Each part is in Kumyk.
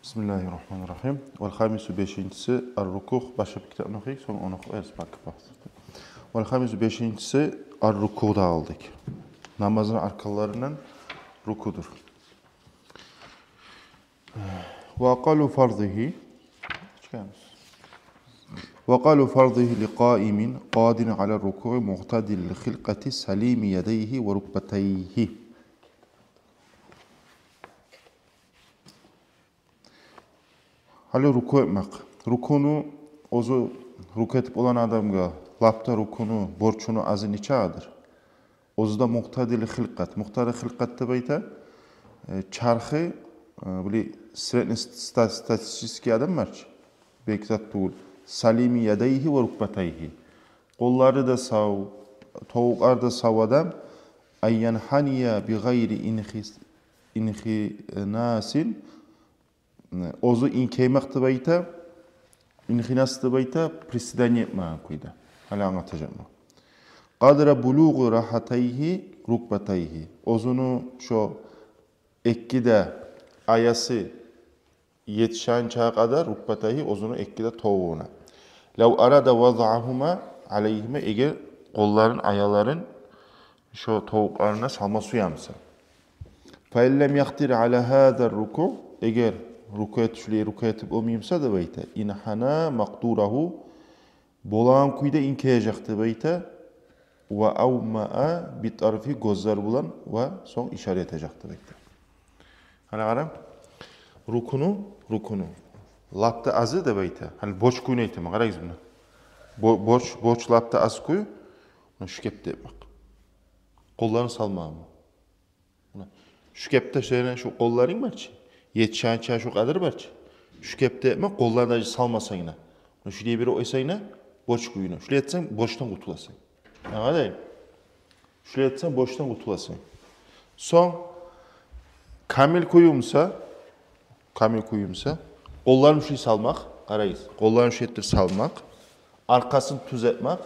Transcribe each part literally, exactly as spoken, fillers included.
Бисмиллагьи ррагьмани ррагьим. Вал хамису, бешинчиси, ар-рукуъ. Башлап китапны охуйыкъ, сонг ону охуйбуз, балки, бакъсакъ. Вал хамису, бешинчиси, ар-рукуъ да алдыкъ. Намазны арканларындан рукуъдур. Ва акъаллу фарзигьи, ва акъаллу фарзигьи ли къаимин къадирин ала ррукуъи муътадили хилкъати салими ядайгьи ва рукбатайгьи. Гьали рукуъ этмек. Рукуъну, оьзю рукуъ этип болагъан адамгъа лап да рукуъну борчуну азы нечакъыдыр? Оьзю де муътадили хилкъат. Муътадили хилкъат деп айта, э, чархы, э, били средний ста-, статистический адам бар чы. Бек зат тюгюл. Салими ядайгьи ва рукбатайгьи. Къоллары да сав, тобукълары да сав адам. Ан янхания би гъайри инхи-, инхинасин. Оьзю инкеймек деп айта, инхинас деп айта, приседание этмеген кюйде. Гьали англатажакъман. Къадра булугъи рагьатайгьи рукбатайгьи. Оьзюню шо эки де аясы етишгенче къадар, рукбатайгьи, оьзюню эки де тобугъуна. Лав арада вазъагьума алайгьима, эгер къолларын, аяларын шо тобукъларына салма сюе буса. Фа ин лам якъдир ала гьаза ррукуъ, эгер рукуъ этип, шулай рукуъ этип болмай буса деп айта, инхана макъдурагьу, болагъан кюйде инкеежек деп айта, ва авмаа би тарфи, гёзлер булан, ва сонг ишара этежек деп айта. Гьана къара, рукуъну, рукуъну лап да азы деп айта. Гьали борч кюйню айтаман, къарагъыз муна. Бо-, борч, борч лап да аз кюй, муна шу кепде этмек. Къолларын салмагъан. Муна шу кепде сени шу къолларынг бар чы, етишгенче шу къадар бар чы. Шу кепде этмек, къолларын даже салмасанг да. Муна шулай берип къойсанг да, борч кюйню. Шулай этсенг, борчдан къутуласан. Англадынг? Шулай этсенг, борчдан къутуласан. Сонг камил кюй буса, камил кюй буса, къолларын шулай салмакъ, къарагъыз, къолларын шулай этип салмакъ, аркъасын тюз этмек,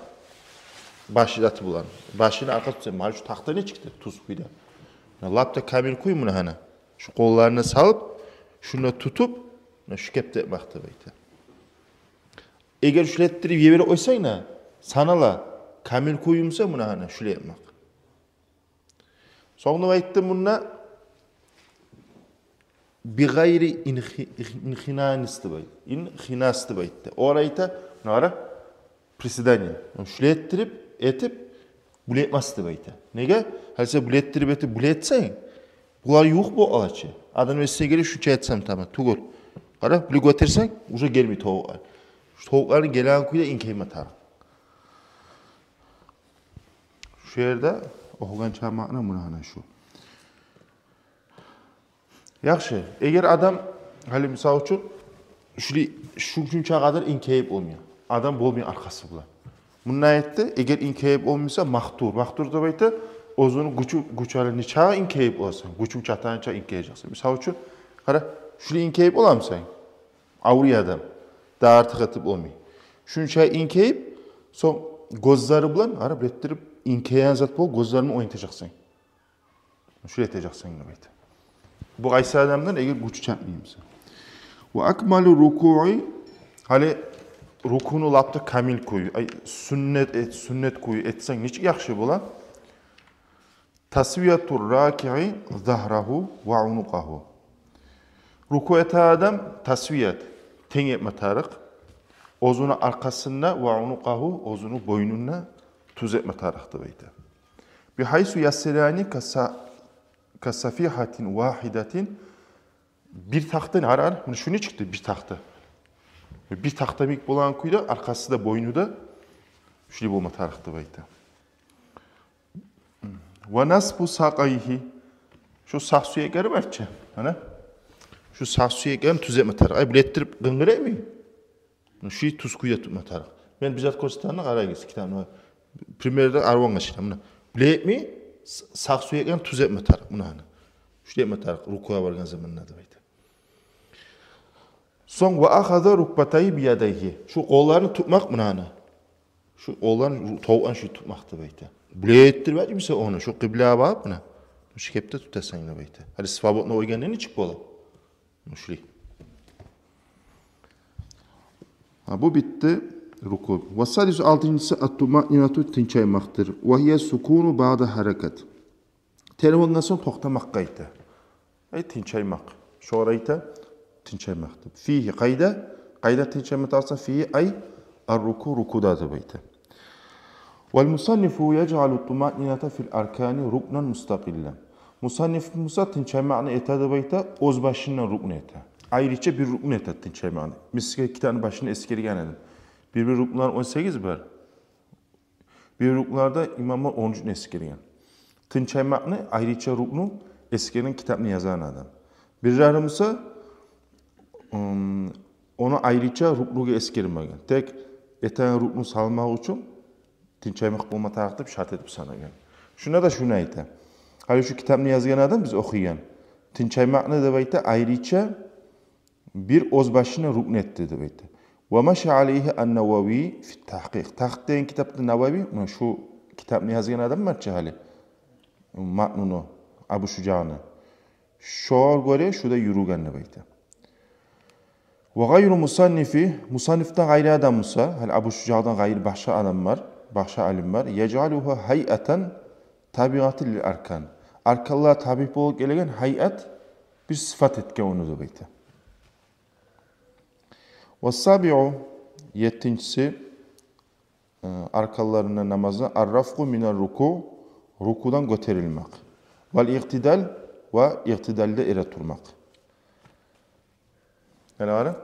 башы заты булан. Башыны, аркъасын тюз этмек. Гьали шу тахта нечикдир? Тюз кюйде. Муна лап да камил кюй муна гьана. Шу къолларын салып, шуну тутуп, муна шу кепде этмек деп айта. Эгер шулай этдирип йиберип къойсанг да, санала, камил кюй буса, муна гьана шулай этмек. Сонг да айтды мунда, би гъайри инхи-, инхинанис деп айтды. Инхинас деп айтды. Олар айта, муна къара, приседание. Шулай этдирип, этип, булай этмес деп айта. Неге? Гьали сен булай этдирип этип, булай этсенг, булар ювукъ болуп къала чы. Адам эсине геле, шунча этсем тамам, тюгюл. Къара, булай гётерсенг, уже гелмей тобукълар. Шу тобукъларынг гелеген кюйде инкейме тарыкъ. Шу ерде охугъан чакъы маъна муна гьана шу. Яхшы, эгер адам, гьали мисал учун, шулай, шу, шунча къадар инкейип болмай, адам болмай аркъасы булан. Мунда айтды, эгер инкейип болмай буса, макъдур. Макъдур деп айта, оьзюню гючю, гючю, гьали нечакъы инкейип боласан, гючюнг чатагъанча инкеежексен. Мисал учун, къара, шулай инкейип боламысан? Авруй адам, дагъы артыкъ этип болмай. Шунча инкейип, сонг гёзлери булан, къара, булай этдирип, инкейген зат болуп, гёзлерин ойнатажакъсан. Шулай этежексен деп айта. Бу къайсы адамдан, эгер гючю чатмай буса. Ва акмалу рукуи, гьали рукуну лап да камил кюй, ай, суннат эт, суннат кюй этсенг, нечик яхшы бола? Тасвияту рракиъи загьрагьу ва унукъагьу. Рукуъ этеген адам тасвият, тенг этме тарыкъ, оьзюню аркъасын да, ва унукъагьу, оьзюню бойнун да тюз этме тарыкъ деп айта. Бигьайсу ясирани каса-, касафигьатин вагьидатин. Бир тахта, ара, ара, муна шуну чыкъды, бир тахта. Бир тахта йимик болагъан кюйде аркъасы да, бойну да шулай болма тарыкъ деп айта. Ва насбу сакъайгьи. Шу сакъ сюеклери бар чы, ана. Шу сакъ сюеклерин тюз этме тарыкъ. Ай, булай этдирип къынгыр этмей, муна шулай тюз кюйде тутма тарыкъ. Мен бир зат гёрсетейим, къарагъыз, китапны. Примерде арван гашына, муна. Булай этмей, с-, сакъ сюеклерин тюз этме тарыкъ, муна, ана. Шулай этме тарыкъ рукугъа баргъан заманда деп айта. Сонг ва ахаза рукбатайгьи биядайгьи. Шу къолларын тутмакъ, муна, ана. Шу къолларын, тобукъларын шулай тутмакъ деп айта. Булай этдирип, бачы, мисал, ону шу къыблагъа багъып, муна, шу кепде тутасан деп айта. Гьали свободно къойгъанда нечик бола? Муна шулай. Гьа, бу битди руку. Ва ссадису, алтынчысы, ат-тумаънинату, тынчаймакъдыр. Ва гьия ссукуну баъда гьаракат. Тербенген сонг токътамакъгъа айта. Ай, тынчаймакъ. Шогъар айта тынчаймакъ деп. Фигьи, къайда? Къайда тынчаймакъ тарыкъ буса, фигьи, ай, ар-руку, рукуда деп айта. Вал мусаннифу яжъалу ттумаънината фил аркани рукнан мустакъиллан. Мусанниф буса тынчаймакъны эте деп айта, оьз башындан рукну эте. Айрыча бир рукну эте тынчаймакъны. Мисалгъа, китапны башында эсгерген эдим. Бир-бир рукнулар он сегиз бар. Бир рукнуларда имамлар он уьчню эсгерген. Тынчаймакъны айрыча рукну эсгерген китапны язгъан адам. Бирлери буса, ым, ону айрыча рукнугъа эсгермеген. Тек этеген рукну салмакъ учун тынчаймакъ болма тарыкъ деп шарт этип санагъан. Шунда да шуну айта. Гьали шу китапны язгъан адам, биз охуйгъан, тынчаймакъны деп айта, айрыча бир оьз башына рукну этди деп айта. Ва маша алайгьи ан-Навави фи ттагькъикъ. Тагькъикъ деген китапда Навави, муна шу китапны язгъан адам бар чы гьали, матнуну, Абу Шужагъны. Шогъар гёре шу да юрюген деп айта. Ва гъайру мусаннифи, мусаннифден гъайры адам буса, гьали Абу Шужагъдан гъайры башгъа адам бар, башгъа алим бар. Яжъалугьу гьайъатан табигъатан лил аркан. Арканлагъа табигъ болуп гелген гьайъат, бир сыпат этген ону деп айта. Ва ссабиу, еттинчиси, э, арканларындан намазны, ар-рафъу минар руку, рукудан гётерилмек. Вал игътидал, ва игътидалда эретурмакъ. Яни, къара.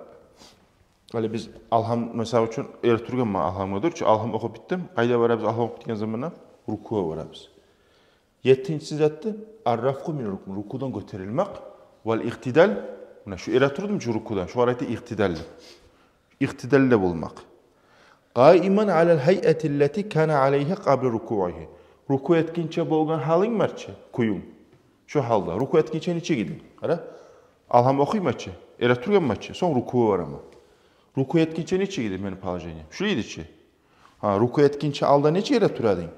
Гьали биз алгьам, мисал учун, эретургъанман алгьамгъа, дюр чю, алгьам охуп битдим. Къайда барабыз алгьам охуп битген заманда? Рукугъа барабыз. Еттинчиси затды, ар-рафъу мин рукун, рукудан гётерилмек, вал игътидал, муна шу эретурдум чу рукудан, шогъар айта игътидал деп. Игътидалда болмакъ. Къаиман алал гьайъати ллати кана алайгьа къабла рукугьи. Руку этгинче болгъан гьалынг бар чы, кююнг. Шу гьалда. Руку этгинче нечик эдинг? Къара. Алгьам охуйман чы, эретургъанман чы, сонг рукугъа бараман. Руку этгинче нечик эди мени положением? Шулай эди чи. Гьа, руку этгинче алда нечик эретура эдинг?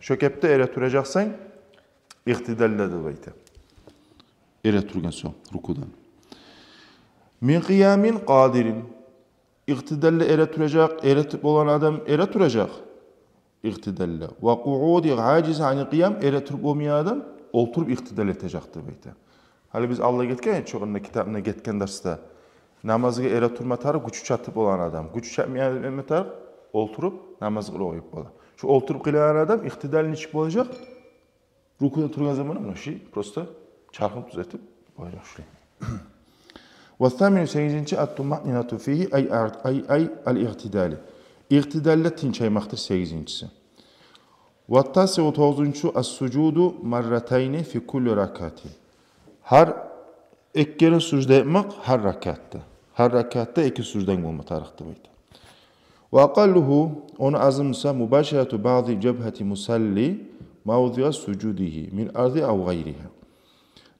Шо кепде эретуражакъсан, игътидалда деп айта. Эретургъан сонг рукудан. Мин къиямин къадирин. Игътидалда эретуражакъ, эретуруп болагъан адам эретуражакъ. Игътидалда. Ва къууди гьажиз анил къиям, эретуруп болмайгъан адам олтуруп игътидал этежек деп айта. Гьали биз алда гетген, чогъунда китапны гетген дарсда, намазгъа эретурма тарыкъ гючю чатып болагъан адам. Гючю чатмайгъан адам этме тарыкъ, олтуруп намаз къылып къоюп бола. Шу олтуруп къылагъан адам игътидал нечик болажакъ? Рукуда тургъан заманда муна ши просто чархын тюзетип къояжакъ шулай. Ва ссамину, сегизинчи, ат-тумаънинату фигьи, ай ар-, ай, ай ал-игътидали. Игътидалда тынчаймакъдыр сегизинчиси. Ва ттасиъу, тогъузунчу, ас-сужуду марратайни фи кулли ракаатин. Гьар эки керен сужда этмек гьар ракаатда. Гьар ракаатда эки сужданг болма тарыкъ деп айта. Ва акъаллугьу, ону азы буса, мубашарату баъди жабгьати мусалли мавдиъа сужудигьи мин арди ав гъайригьа.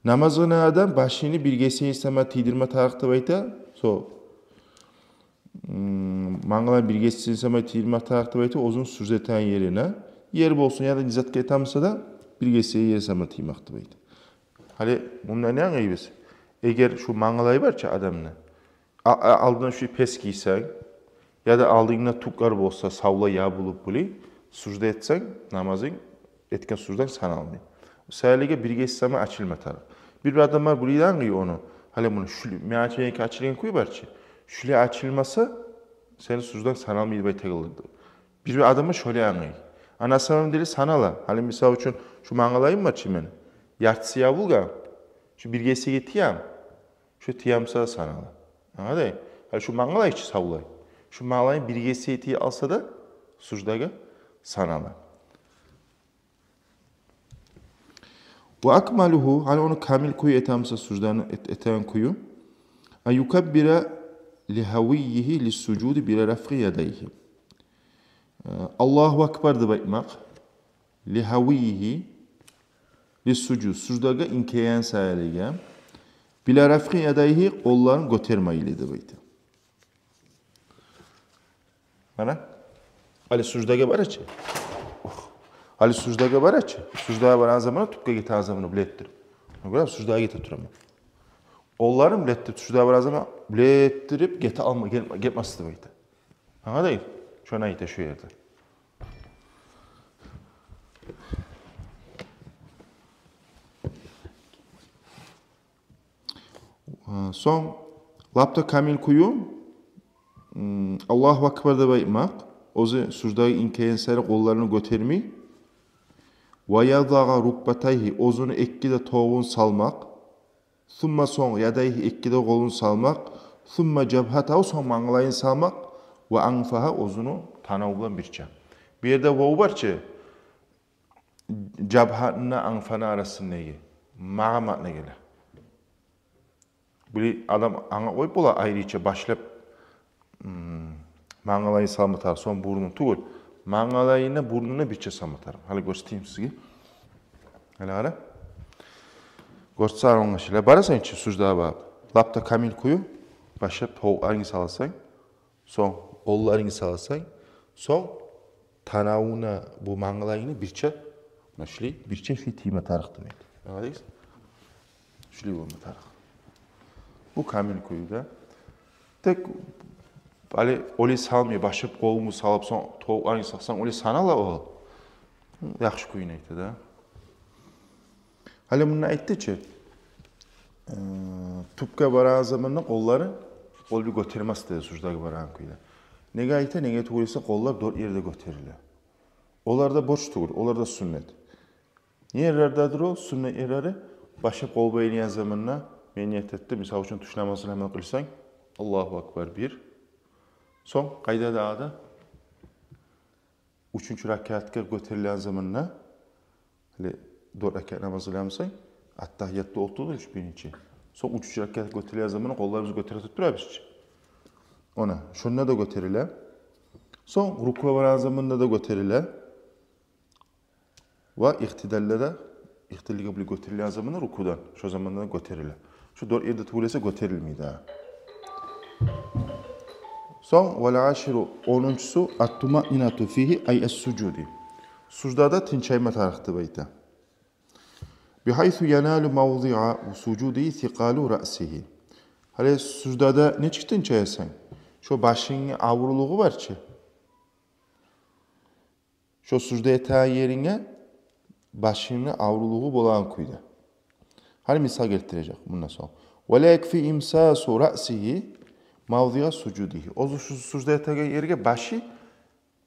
Намаз къылагъан адам башыны бир гесегин сама тийдирме тарыкъ деп айта. Со, м, мангалайын бир гесегин сама тийдирме тарыкъ деп айта оьзюню сужда этеген ерине. Ер болсун яда не затгъа эте буса да, бир гесегин ер сама тиймек деп айта. Гьали мунда не англайбыз? Эгер шу мангалай бар чы адамны, а, а, алдына шу пес гийсенг, яда алдынгда тюклер болса, савлай ябулуп булай, сужда этсенг, намазынг, этген сужданг саналмай. Саялыгъа бир гесек сама ачылма тарыкъ. Бир-бир адамлар булай да англай ону. Гьали муну шулай, мен ачылгъан кюй ачылгъан кюй бар чы. Шулай ачылмаса, сени сужданг саналмай деп айтагъанлар да. Бир-бир адамлар шолай англай. А на самом деле санала. Гьали мисал учун, шу мангалайым бар чы мени, яртысы ябулгъан. Шу бир гесеге тиям. Шу тиям буса да санала. Англадынг? Гьали шу мангалай чы савлай. Шу мангалайын бир гесеге тие алса да, суждагъа санала. Ва акмалугьу, гьали ону камил кюю этем буса, сужданы эт-, этеген кюю. Ан юкаббира ли гьавийигьи лиссужуди била рафъи ядайгьи. Э, Аллагьу акбар деп айтмакъ. Ли гьавийигьи лиссужуд, суждагъа инкейген саялыгъа. Била рафъи ядайгьи, къолларын гётермейли деп айта. Мана. Гьали суждагъа бара чы. Гьали суждагъа бара чы. Суждагъа барагъан заманда, тюпге гетеген заманда булай этдирип. Гёресиз, суждагъа гете турама. Къолларын булай этдирип, суждагъа барагъан заманда булай этдирип гете алма, гел-, гетмес деп айта. Англадыгъыз? Шону айта шу ерде. Сонг лап да камил кюю, Аллагьу акбар деп айтмакъ, оьзю суждагъа инкейген сайын къолларын гётермей. Ва ядагъа рукбатайгьи, оьзюню эки де тобугъун салмакъ. Сумма, сонг, ядайгьи, эки де къолун салмакъ. Сумма жабгьатагьу, сонг мангалайын салмакъ. Ва анфагьу, оьзюню танаву булан бирче. Бу ерде вав бар чы, жабгьаны, анфаны арасындагъы, магъа маъна геле. Бир адам анга къоюп бола айрыча башлап мангалайын салма тарыкъ, сонг бурнун тюгюл. Мангалайын, бурнун бирче салма тарыкъ. Гьали гёрсетейим сизге. Гьали къара. Гёрсетсем онга шиле. Барасан чы суждагъа барып, лап да камил кюю, башлап тобукъларынгны саласан, сонг къолларынгны саласан, сонг танавунгну, бу мангалайынгны бирче, муна шулай, бирче шулай тийме тарыкъ демек. Англадыгъыз? Шулай болма тарыкъ. Бу камил кюю де. Тек гьали олай салмай, башлап къолунгну салып, сонг тобукъларынгны салсанг, олай санала ол. Яхшы кюйню айта да. Гьали мунда айтды чы, тюпге барагъан заманда къоллары, къол бир гётермес деди суждагъа барагъан кюйде. Неге айта? Неге тюгюл эсе, къоллар дёрт ерде гётериле. Олар да борч тюгюл, олар да суннат. Не ерлердедир о суннат ерлери? Башлап къол байлайгъан заманда мен ният этдим, мисал учун, тюш намазны гьаман къылсанг, Аллагьу акбар, бир. Сонг къайда дагъы да? Уьчюнчю ракатгъа гётерилген заманда, гьали дёрт ракат намаз къыламысан, аттагьиятда олтурдунг уьч, биринчи. Сонг уьчюнчю ракатгъа гётерилген заманда къолларыбызны гётере туруп турабыз чы. Она, шонда да гётериле. Сонг рукугъа барагъан заманда да гётериле. Ва иътидалда да, иътидалгъа булай гётерилген заманда рукудан, шо заманда да гётериле. Шо дёрт ерде тюгюл эсе гётерилмей дагъы. Сонг, вал аширу, онунчусу, ат-тумаънинату фигьи, ай ас-сужуди. Суждада тынчайма тарыкъ деп айта. Бигьайсу яналу мавдиа сужуди сикъалу раъсигьи. Гьали суждада нечик тынчаясан? Шо башынгны авурлугъу бар чы. Шо сужда этеген еринге башынгны авурлугъу болагъан кюйде. Гьали мисал гелтирежек мундан сонг. Ва ла якфи имсасу раъсигьи мавдиа сужудигьи. Оьзю шу сужда этеген ерге башы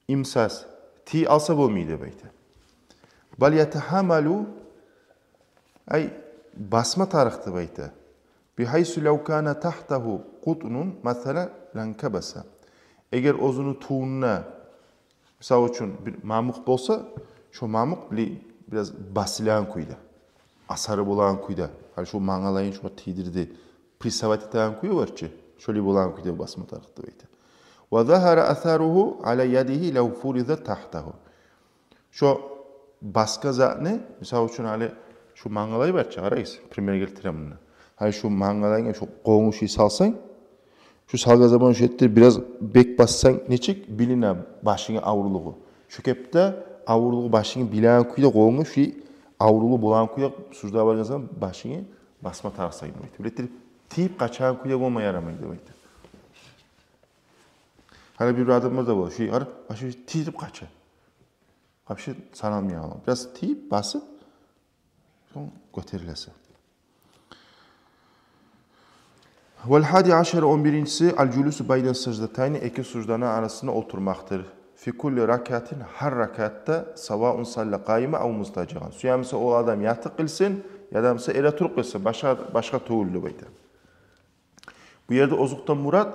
имсас, тийип алса болмай деп айта. Бал ятагьамалу, ай, басма тарыкъ деп айта. Бигьайсу лав кана тагьтагьу къутнун, масалан, ланкабаса. Эгер оьзюню тюбюнде, мисал учун, бир мамукъ болса, шо мамукъ бир, бираз басылагъан кюйде, асары болагъан кюйде. Гьали шо мангалайын шо тийдирди, прессовать этеген кюю бар чы, шолай болагъан кюйде басма тарыкъ деп айта. Ва загьара асаругьу ала ядигьи лав фуриза тагьтагьу. Шо басгъан затны, мисал учун, гьали шу мангалай бар чы, къарайгъыз, пример гелтирем мунда. Гьали шу мангалайынга шу къолунгну шулай салсанг, шу салгъан заман шу етди, бираз бек бассанг, нечик билине башынгны авурлугъу. Шо кепде авурлугъу башынгны билеген кюйде, къолунгну шулай авурлугъу болагъан кюйде суждагъа баргъан заман башынгны басма тарыкъсан деп айта. Билетирип тийип къачагъан кюйде болма ярамай деп айта. Гьали бир адамлар да бола, шулай къара, башы тийип къача. Вообще саналмай къала. Бираз тийип, басып, сонг гётерилесе. Вал гьади ашар, он биринчиси, ал жулусу байна саждатайни, эки сужданы арасында олтурмакъдыр. Фи кулли ракаатин, гьар ракаатда, саваун салла къаиман ав музтажиан. Сюе буса о адам ятып къылсын, яда буса эретуруп къылсын, башгъа, башгъа тюгюл деп айта. Бу ерде озокъда мурат,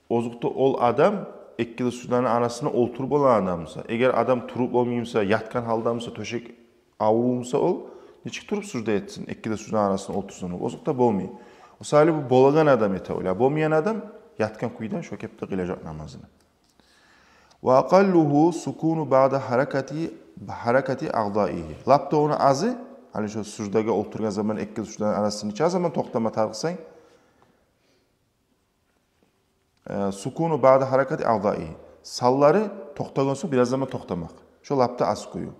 озокъда ол адам эки де сужданы арасында олтуруп болагъан адам буса. Эгер адам туруп болмай буса, ятгъан гьалда буса, тёшек авруву буса, ол нечик туруп сужда этсин, эки де сужданы арасында олтурсун, ол озокъда болмай. О саялы бу болагъан адам эте олай. Болмайгъан адам ятгъан кюйде шо кепде къылажакъ намазын. Ва акъаллугьу сукуну баъда гьаракати, гьаракати агъдаигьи. Лап да ону азы, гьали шо суждагъа олтургъан заман, эки сужданы арасында нече заман токътама тарыкъсан? Э, сукуну баъда гьаракати агъдаигьи. Санлары токътагъан сонг бираз заман токътамакъ. Шо лап да аз кюю.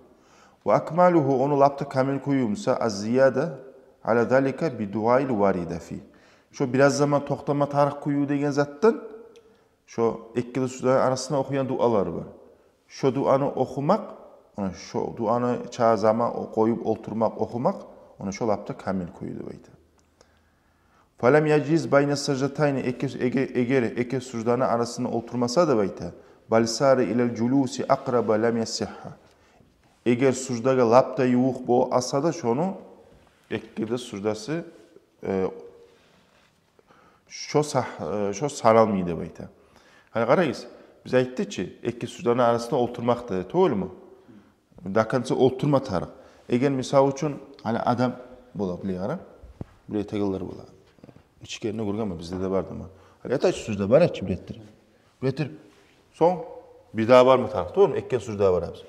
Ва акмалугьу, ону лап да камил кюю буса, аз-зияда ала залика би дуаил варида фи. Шо бираз заман токътама тарыкъ кюю деген затдан, Шо эки де сужданы арасында охуйгъан дуалар бар. Шо дуаны охумакъ, ону шо дуаны чакъы заман къоюп олтурмакъ охумакъ, ону шо лап да камил кюю деп айта. Фалам яжлис байна саждатайни, эки, эгер, эгер эки сужданы арасында олтурмаса деп айта, бал сара илал жулуси акъраба лам ясихха. Эгер суждагъа лап да ювукъ болуп алса да, шону эки де суждасы, э, шо сах-, э, шо саналмай деп айта. Гьали къарагъыз, биз айтдыкъ чы, эки сужданы арасында олтурмакъ да, тюгюлмю? До конца олтурма тарыкъ. Эгер, мисал учун, гьали адам бола, булай къара. Булай этегенлер бола. Ичкенни гёргенмен, бизде де барды ма. Гьали ята чы сужда, бара чы, булай этдир. Булай этдир. Сонг бирдагъы барма тарыкъ, тюгюлмю? Эки сужда барабыз.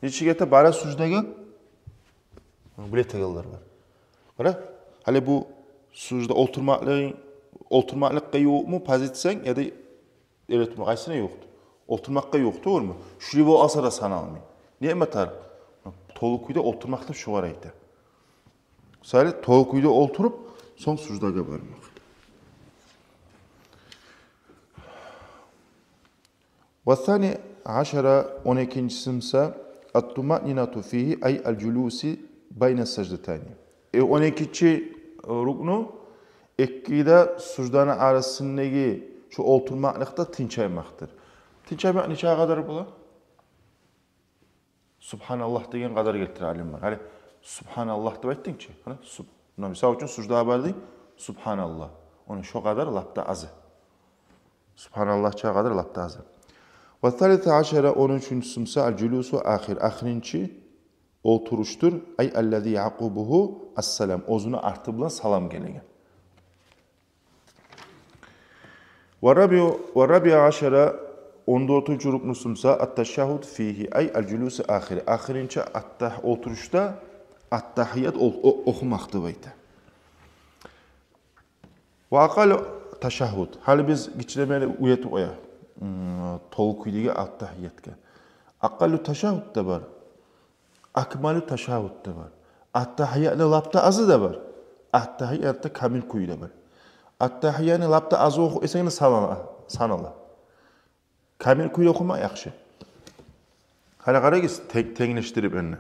Нечик эте, бара суждагъа, булай этегенлер бар. Къара, гьали бу сужда олтурмакълыкъ, олтурмакълыкъгъа ювукъму позициянг, яда эретму, къайсына ювукъду? Олтурмакъгъа ювукъ, тюгюлмю? Шулай болуп алса да саналмай. Не этме тарыкъ? Толу кюйде олтурмакъ деп шогъар айта. Мисалы, толу кюйде олтуруп, сонг суждагъа бармакъ. Ва сани ашара, он экинчиси буса, ат-тумаънинату фигьи, ай ал-жулуси байна саждатайни. Э, он экинчи рукну, эки де сужданы арасындагъы шо олтурмакълыкъда тынчаймакъдыр. Тынчаймакъ нече къадар бола? Субгьаналлагь деген къадар гелтире алимлер. Гьали субгьаналлагь деп айтдынг чы. Гьали суб-, муна, мисал учун, суждагъа бардынг, субгьаналлагь. Ону шо къадар лап да азы. Субгьаналлагь чакъы къадар лап да азы. Ва салиса ашара, он уьчюнчюсю буса, ал-жулусу ахир, ахырынчы олтурушдур. Ай аллази якъубугьу ас-салам, оьзюню арты булан салам гелеген. Ва раби-, ва рабиа ашара, он дёртюнчю рукнусу буса, ат-ташаггьуд фигьи, ай ал-жулуси ахири, ахырынчы атта-, олтурушда аттагьият ол-, о-, охумакъ деп айта. Ва акъаллу ташаггьуд. Гьали биз гиччинемени уьйретип къоя, м, толу кюйдеги аттагьиятгъа. Акъаллу ташаггьуд да бар, акмалу ташаггьуд да бар. Аттагьиятны лап да азы да бар, аттагьиятны камил кюю де бар. Аттагьиятны лап да азы охуп эсенг де санала, санала. Камил кюйде охума яхшы. Гьали къарагъыз, те-, тенглешдирип энни.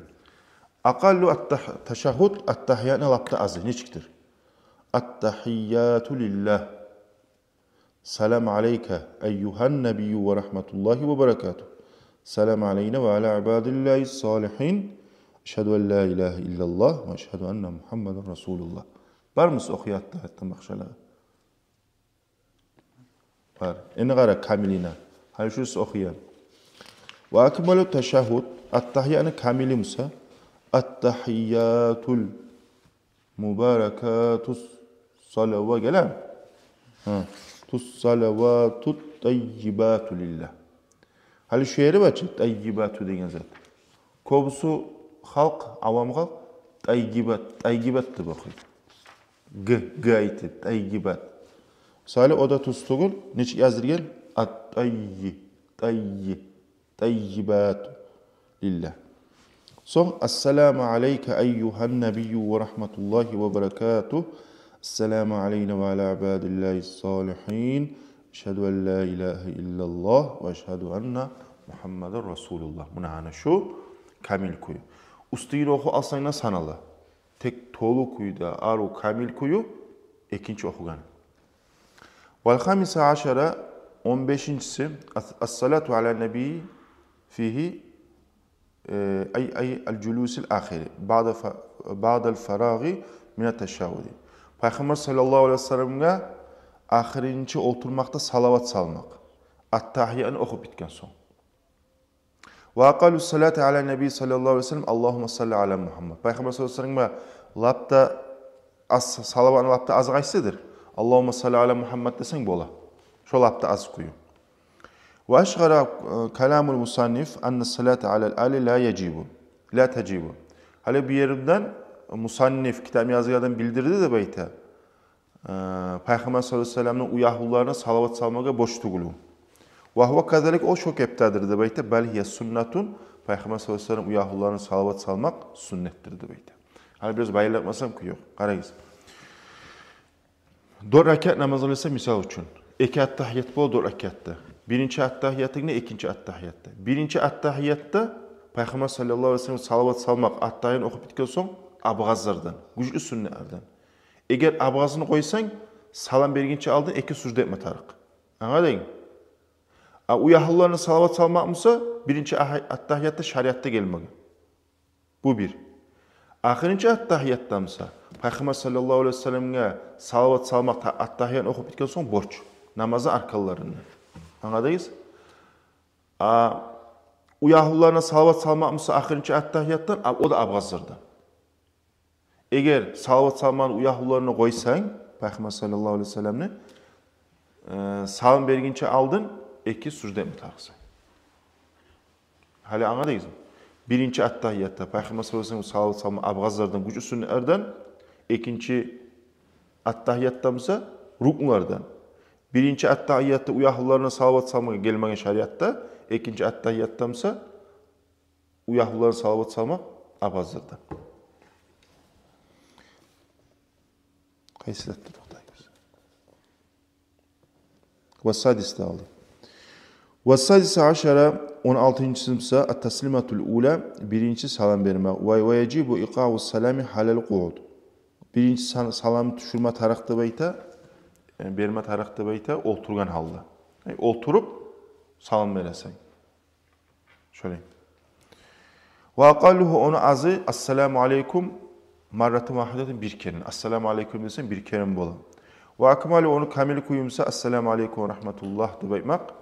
Акъаллу ат-таш-, ташаггьуд, аттагьиятны лап да азы нечикдир? Аттагьияту лиллагь. Салам алайка айюгьан набийю ва рагьматуллагьи ва баракатугь. Салам алайна ва ала ибадиллагьи салигьин. Ашгьаду ан ла илагьа иллаллагь ва ашгьаду анна Мугьаммадан расулуллагь. Бармы сиз охуйгъан аттагьиятдан башгъалагъа? Бар. Энни къара камилине. Гьали шуну сиз охуйгъан. Ва акмалу ташаггьуд, аттагьиятны камили буса, аттагьиятул мубаракатус салава гелем. Гьа. Тус салаватут таййибату лиллагь. Гьали шу ери бар чы, таййибату деген зат. Кёбюсю халкъ, авам халкъ таййибат, таййибат деп охуй. Г, г айтып, таййибат. Мисалы, о да тюз тюгюл, нечик язылгъан? Ат-таййи, таййи, таййибату лиллагь. Сонг, ассаламу алайка айюгьан набийю ва рагьматуллагьи ва баракатугь. Ассаламу алайна ва ала ибадиллагьи салигьин. Ашгьаду ан ла илагьа иллаллагь ва ашгьаду анна Мугьаммадан расулуллагь. Муна гьана шу камил кюю. Уьстюн охуп алсанг да санала. Тек толу кюйде, арив, камил кюю экинчи охугъан. Вал хамиса ашара, он бешинчиси, ас-, ассалату ала набий фигьи, э, ай, ай, ал-жулусил ахири, баъда фа-, баъдал фарагъи минат ташаггьуди. Пайхаммар саллаллагьу алайгьи ва салламгъа ахырынчы олтурмакъда салават салмакъ. Аттагьиятны охуп битген сонг. Ва акъаллу салати ала набий саллаллагьу алайгьи ва саллам, Аллагьумма салли ала Мугьаммад. Пайхаммар саллаллагьу алайгьи ва салламгъа лап да аз, салаватны лап да азы къайсыдыр? Аллагьумма салли ала Мугьаммад десенг бола. Шо лап да аз кюю. Ва ашъара, э, каламул мусанниф анна салата алал али ла яжибу, ла тажибу. Гьали бу еринден мусанниф, китап язгъан адам билдирди деп айта. Э, Пайхаммар саллаллагьу алайгьи ва салламны уьягьлюлерине салават салмагъа борч тюгюл. Ва гьува казалик, о шо кепдедир деп айта, бал гьия суннатун, Пайхаммар саллаллагьу алайгьи ва саллам уьягьлюлерине салават салмакъ суннетдир деп айта. Гьали бираз баянлап къойсам кюй ёкъ. Къарагъыз. Дёрт ракаат намаз къылса, мисал учун, эки аттагьият бола дёрт ракаатда. Биринчи аттагьиятынгны экинчи аттагьиятда. Биринчи аттагьиятда Пайхаммар саллаллагьу алайгьи ва саллам салават салмакъ, аттагьиятны охуп битген сонг, абгъазлардан, гючлю сюннетлерден. Эгер абгъазны къойсанг, салам бергинче алдын эки сужда этме тарыкъ. Англадынг? А уягьлюлерине салават салмакъ буса, биринчи агьа-, аттагьиятда шариатда гелмеген. Бу бир. Ахырынчы аттагьиятда буса, Пайхаммар саллаллагьу алайгьи ва салламгъа салават салмакъ та-, аттагьиятны охуп битген сонг борч. Намазны арканларындан. Англадыгъыз? А уягьлюлерине салават салмакъ буса ахырынчы аттагьиятдан, а о да абгъазлардан. Эгер салават салманы уягьлюлерине къойсанг, Пайхаммар саллаллагьу алайгьи ва салламны, э, салам бергинче алдын эки сужда этме тарыкъсан. Гьали англадыгъызмы? Биринчи аттагьиятда Пайхаммар саллаллагьу алайгьи ва саллам салават салма абгъазлардан, гючлю сюннетлерден, экинчи аттагьиятда буса рукнулардан. Биринчи аттагьиятда уягьлюлерине салават салмагъа гелмеген шариатда, экинчи аттагьиятда буса уягьлюлерине салават салмакъ абгъазлардан. Къайсы затда токътайбыз? Ва садис де алды. Ва садиса ашара, он алтынчысы буса, ат-таслиматул ула, биринчи салам бермек. Ва, ва яжибу икъау салами гьалал къууд. Биринчи са-, саламны тюшюрме тарыкъ деп айта, э, берме тарыкъ деп айта, олтургъан гьалда. Э, олтуруп салам бересен. Шолай. Ва акъаллугьу, ону азы, ассаламу алайкум марратан вагьидатан, бир керен. Ассаламу алайкум десенг, бир керен бола. Ва акмалугьу, ону камил кюю буса, ассаламу алайкум ва рагьматуллагь деп айтмакъ,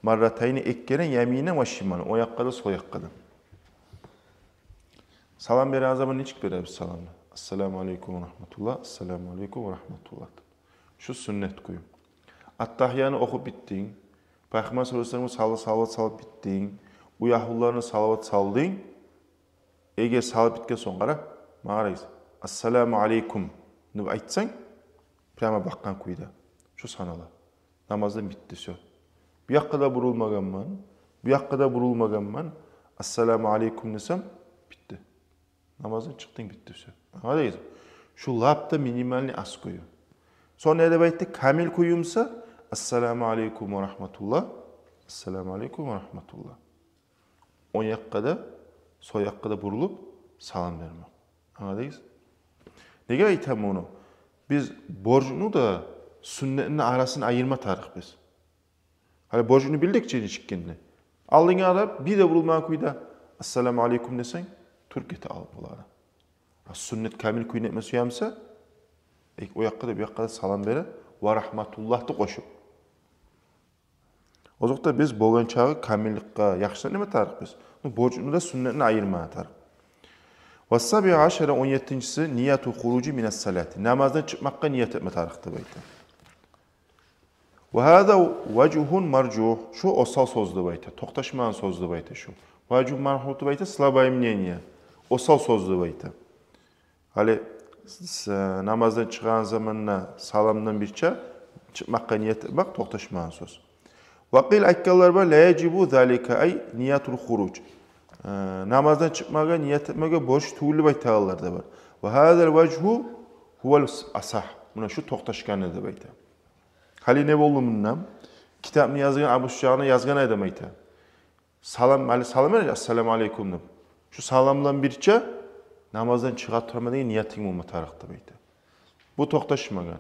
марратайни, эки керен, яминан ва шималан, онг якъгъа да, сол якъгъа да. Салам береген заман нечик беребиз саламны? Ассаламу алайкум ва рагьматуллагь, ассаламу алайкум ва рагьматуллагь деп. Шу сюннет кюю. Аттагьиятны охуп битдинг, Пайхаммар саллаллагьу алайгьи ва салламгъа сала-, салават салып битдинг, уягьлюлерине салават салдынг. Эгер салып битген сонг, къара, магъа къарайсыз, ассаламу алайкум деп айтсанг, прямо бакъгъан кюйде, шу санала. Намазым битди, всё. Бу якъгъа да бурулмагъанман, бу якъгъа да бурулмагъанман, ассаламу алайкум десем, битди. Намаздан чыкъдынг, битди, всё. Англадыгъызмы? Шу лап да минимальный аз кюю. Сонг не деп айтды? Камил кюю буса, ассаламу алайкум ва рагьматуллагь, ассаламу алайкум ва рагьматуллагь. Онг якъгъа да, сол якъгъа да бурулуп салам бермек. Англадыгъыз? Неге айтаман муну? Биз борчну да, сюннетни арасын айырма тарыкъбыз. Гьали борчну билдик чи нечик экенни. Алдынга къарап, бир де бурулмагъан кюйде ассаламу алайкум десенг, туруп гете алып бола адам. А сюннет камил кюйде этме сюе буса, э, о якъгъа да, бу якъгъа да салам бере, ва рагьматуллагьны къошуп. Озокъда, биз болгъан чакъы камилликге яхшылап неме тарыкъбыз. Ну, борчну да, сюннетни айырма тарыкъ. Ва сабиа ашара, он еттинчиси, нияту хуружи минас салати. Намаздан чыкъмакъгъа ният этме тарыкъ деп айта. Ва гьаза важгьун маржугь. Шу осал сёз деп айта, токъташмагъан сёз деп айта шу. Важгьун маржугь деп айта слабое мнение. Осал сёз деп айта. Гьали с-, намаздан чыгъагъан заманда саламдан бирче чыкъмакъгъа ният этмек токъташмагъан сёз. Ва къил, айтгъанлар бар, ла яжибу залика, ай ниятул хуруж. Э, намаздан чыкъмагъа ният этмеге борч тюгюл деп айтагъанлар да бар. Ва гьазал важгьу гьувал асагь. Муна шу токъташгъаны деп айта. Гьали не болду мунда? Китапны язгъан, Абу Шужагъны язгъан адам айта. Салам, гьали салам бере, ассаламу алайкум деп. Шу саламдан бирче намаздан чыгъа тураман деген ниятынг болма тарыкъ деп айта. Бу токъташмагъан.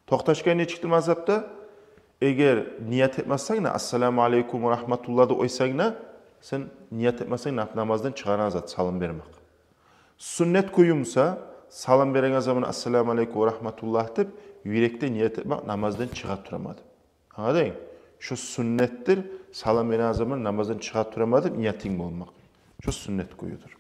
Токъташгъан нечикдир мазгьапда? Эгер ният этмесенг де, ассаламу алайкум ва рагьматуллагь деп къойсанг да, сен ният этмесенг, на-, намаздан чыгъарагъан зат салам бермек. Сюннет кюю буса, салам береген заман ассаламу алайкум ва рагьматуллагь деп, юрекде ният этмек намаздан чыгъа тураман деп. Англадынг? Шу сюннетдир, салам береген заман намаздан чыгъа тураман деп ниятынг болмакъ. Шу сюннет кююдюр.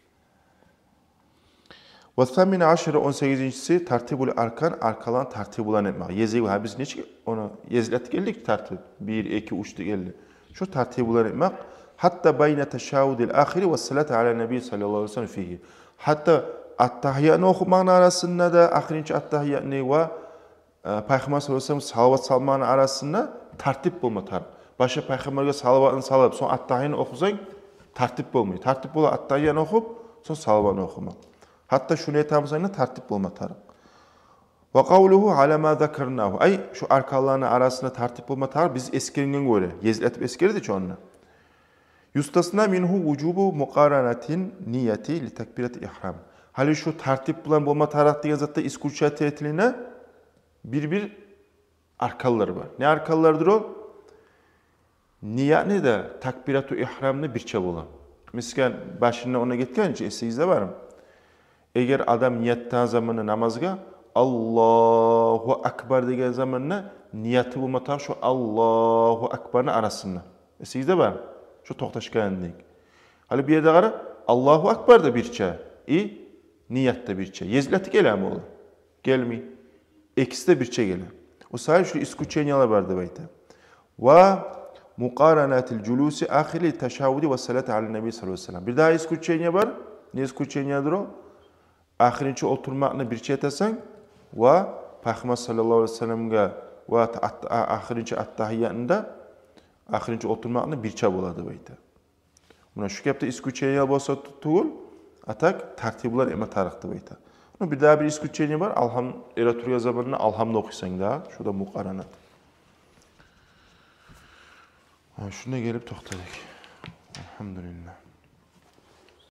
Ва самина ашара, он сегизинчиси, тартибул аркан, арканланы тартип булан этмек. Езилген, гьа, биз нечик ону езилтип гелдик, тартип, бир, эки, уьч деп гелди. Шу тартип булан этмек. Гьатта байна ташагьгьудил ахири ва салати ала наби саллаллагьу алайгьи ва саллам фигьи. Гьатта аттагьиятны охумакъны арасында да, ахырынчы аттагьиятны ва э, Пайхаммар саллаллагьу алайгьи ва саллам салават салманы арасында тартип болма тарыкъ. Башы Пайхаммаргъа салаватны салып, сонг аттагьиятны охусанг, тартип болмай. Тартип бола аттагьиятны охуп, сонг салаватны охумакъ. Гьатта шуну этемисенг де, тартип болма тарыкъ. Ва къавлугьу аля ма закарнагьу. Ай, шу арканланы арасында тартип болма тарыкъ биз эсгерген гёре. Гезиклетип эсгерди чи онда. Юстасна мингьу вужубу мукъаранатин нияти ли такбирати ихрам. Гьали шу тартип булан болма тарыкъ деген затда исключать этилине бир-бир арканлар бар. Не арканлардыр о? Ниятны да, такбирату ихрамны бирче бола. Мисген башында она гетген чи, эсигизде бармы? Эгер адам ният этген заманда намазгъа «Аллагьу акбар» деген заманда нияты болма тарыкъ шу «Аллагьу акбарны» арасында. Эсигизде бармы? Шу токъташгъан дейик. Гьали бу ерде къара, «Аллагьу акбар» да бирче, и ният да бирче. Гезиклетип гелеми олар? Гелмей. Экиси де бирче геле. О саялы шу исключениялар бар деп айта. Ва мукъаранатил жулуси ахири ташагьгьуди ва салати аля наби саллаллагьу алайгьи ва саллам. Бир дагъы исключение бар. Не исключениядыр о? Ахырынчы олтурмакъны бирче этесен ва Пайхаммар саллаллагьу алайгьи ва салламгъа ва ат-, ат-, а-, ахырынчы аттагьиятында ахырынчы олтурмакъны бирче бола деп айта. Муна шу гепде исключение болса ту-, тюгюл, а так тартип булан этме тарыкъ деп айта. Ну, бир дагъы бир исключение бар. Алгьам, эретургъан заманда алгьамны охуйсан да, шу да мукъаранат. Гьа, шунда гелип токътадыкъ. Альгьамдулиллагь.